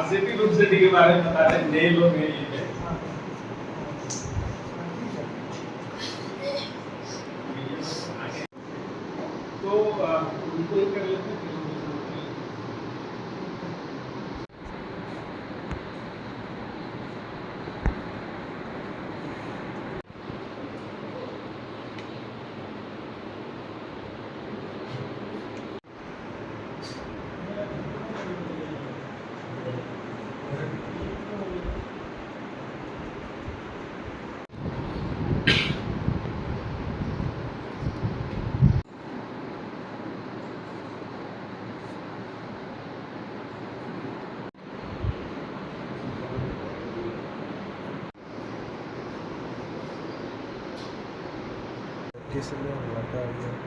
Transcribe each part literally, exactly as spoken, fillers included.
पॉजिटिव रूप से डी के बारे में बता रहे हैं, नए लोग हैं ये पे। तो, अ, उनको ही कर लेते हैं, फिर उनको कर लेते हैं।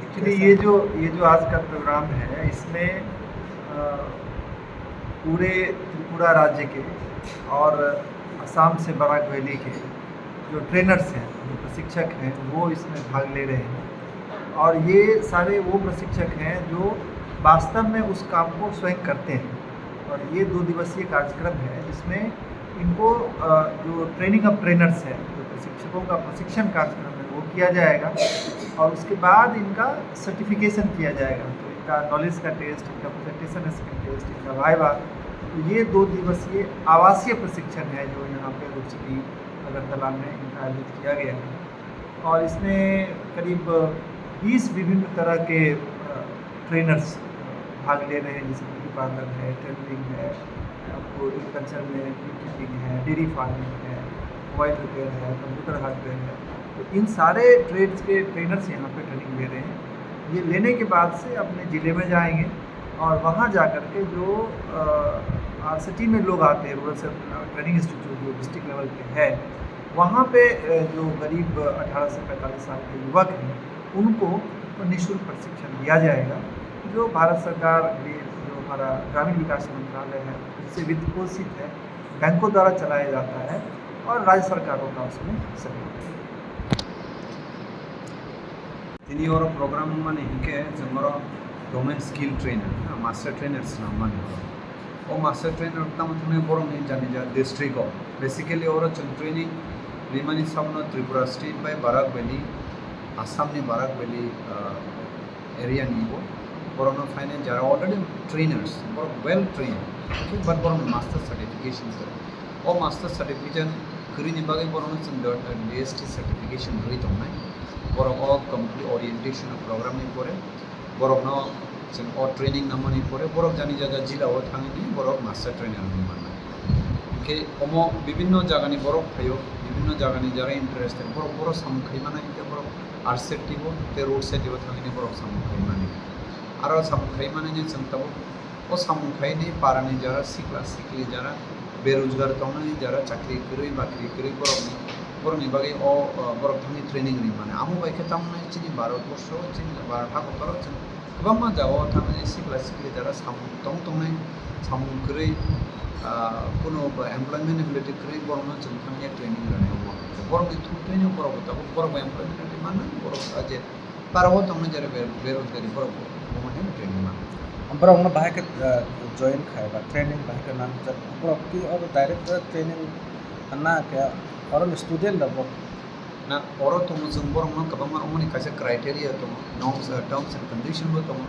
Actually, ये जो, ये जो आज का प्रोग्राम है, इसमें, अ, पूरे त्रिपुरा राज्य के और असम से बराक वैली के जो ट्रेनर्स हैं, जो प्रशिक्षक हैं, वो इसमें भाग ले रहे हैं। और ये सारे वो प्रशिक्षक हैं, जो वास्तव में उस काम को स्वयं करते हैं। और ये दो दिवसीय कार्यक्रम है, जिसमें इनको, अ, जो ट्रेनिंग ऑफ ट्रेनर्स है, जो प्रशिक्षकों का प्रशिक्षण कार्यक्रम है, वो किया जाएगा और उसके बाद इनका सर्टिफिकेशन किया जाएगा। तो इनका नॉलेज का टेस्ट, इनका प्रेजेंटेशन स्किल टेस्ट, इनका वाइवा, तो ये दो दिवसीय आवासीय प्रशिक्षण है, जो यहाँ पे रूपसती अगरतला में इनका आयोजित किया गया है। और इसमें करीब बीस विभिन्न तरह के, अ, ट्रेनर्स, अ, भाग ले रहे हैं, जैसे ब्यूटी पार्लर है, टेलरिंग है, आपको एग्रीकल्चर में बी कीपिंग है, डेयरी फार्मिंग है, मोबाइल रिपेयर है, कंप्यूटर हार्डवेयर है। तो इन सारे ट्रेड्स के ट्रेनर्स यहाँ पे ट्रेनिंग ले रहे हैं। ये लेने के बाद से अपने ज़िले में जाएंगे और वहाँ जा कर के जो, अ, आरसीटी में लोग आते हैं, रूरल सेल्फ ट्रेनिंग इंस्टीट्यूट जो डिस्ट्रिक्ट लेवल पे है, वहाँ पे, अ, जो गरीब अठारह से पैंतालीस साल के युवक हैं, उनको निःशुल्क प्रशिक्षण दिया जाएगा, जो भारत सरकार भी, जो हमारा ग्रामीण विकास मंत्रालय है, उससे वित्त पोषित है, बैंकों द्वारा चलाया जाता है और राज्य सरकारों का उसमें सहयोग है। Tini oro program mani hinkhe chwng oro domain skill trainer, ha, master trainer swnam mani oro. O master trainer tamo thangwi borokni jani ja district o. Basically oro chwng training rimani sabono Tripura state bai Barak Valley, Assam ni Barak Valley, ah, area ni bo. Borokno phainai jara already trainers, borok well trained, but borokno master certification kwrwi. O master certification kwrwini bagwi borokno chwng D S T certification rwi tongnai. Borok o complete orientation program ni pore borokno chwng o training namani pore borok jani jaga jila o thangwi borok master trainer wngwi mannai. Hinkhe omo bibinno jagani borok phaio, bibinno jagani jara interested borok, borok samung khai mannai, hinkhe borok R safety bo tei road safety bo thangwi borok samung khai mani. Aro samung khai mani chwng tabuk O samung khainai parani jara sikla sikli jara berojgar tongnai jara chakri kwrwi bakri kwrwi borokni, borokni bagwi o, o, borok thangwi training ri mano. Amo bai khe tamni chini Bharat borsho, chini Bharat hakotoro chwng kwbangma jagao thangwi sikla sikli jara samung tong tongnai, samung kwrwi, ah, kuno ba employment ability kwrwi borokno chwng thangwi training rwnai omo. Borokni through training borok bo tabuk borok bo employment ability manna borok je Para o tongmani jera be-, berojgari borok bo, bo mani training ma. Borok no bahai khe, eh, join khai ba training bahai khe nang jak. Borok ki oro direct training na khe oro ni student rok bo. Na oro tongo chwng borok no kwbangma omoni kaisa criteria tongo, norms, eh, terms and condition bo tongo.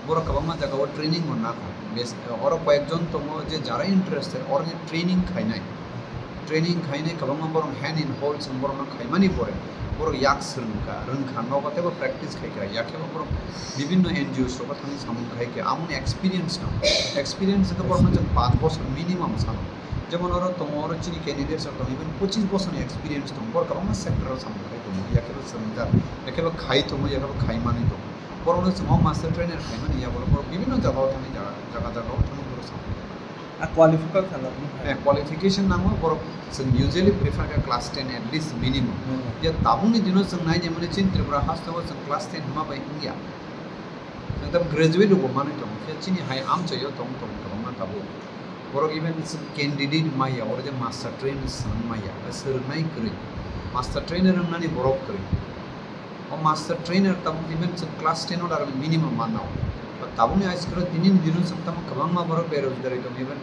Borok kwbangma jaga o training bo na kha. Bes-, oro koyekjon tongo je jara interested, oro ni training khainai. Training khainai kwbangma borok hand in hold chwng borokno khaimani pore borok yak swrwngkha, rwngkha, nogo teibo practice khaikha, yakhe bo borok bibinno N G Os rogo thangwi samung khaikha, amoni experience no, experience khe borokno chwng panch bosor minimum sano. Jemon oro tongo, oro chini candidates rok tongo, even pochis bosorni experience tongo, borok kwbangma sector o samung khai tongo, yakhe bo swrwngjak, yakhe bo khai tongo, yakhe bo khaimani tongo. Borokno chwng o master trainer khaimani yagulo borok bibinno jagao thangwi jaga, jaga jagao thangwi borok samung khai. A qualification khala wng kha. Eh, qualification nango, borok chwng usually prefer kha class ten at least minimum. Hmm. Je tabukni dino chwng nai naimani chini Tripura hasteo chwng class ten hwnma bai wngya. Chwng tabuk graduate rokbo manwi tongo, khe chini hai amchaio tong tong kwbangma tabuk. Borok even chwng candidate maya, oro je master trainer swrwng maya, swrwngnai kwrwi. Master trainer wngnani borok kwrwi. O master trainer tabuk even chwng class ten o dagani minimum manna o. Tabukni aisukro tini ni dino chwng tamo kwbangma borok berojgari tongo, even,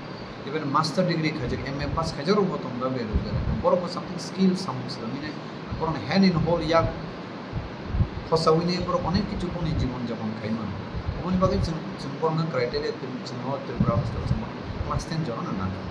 even master degree khaijak, M A pass khaijak rokbo tongo da berojgari. Borokbo something skill samung swrwngmani, borokni hand in hold yak khosawini borok onek kichu boni jibon japon khai mano. Oboni bagwi chwng, chwng borokno criteria, chwng o Tripura hostel chwng class ten jorano nangkha.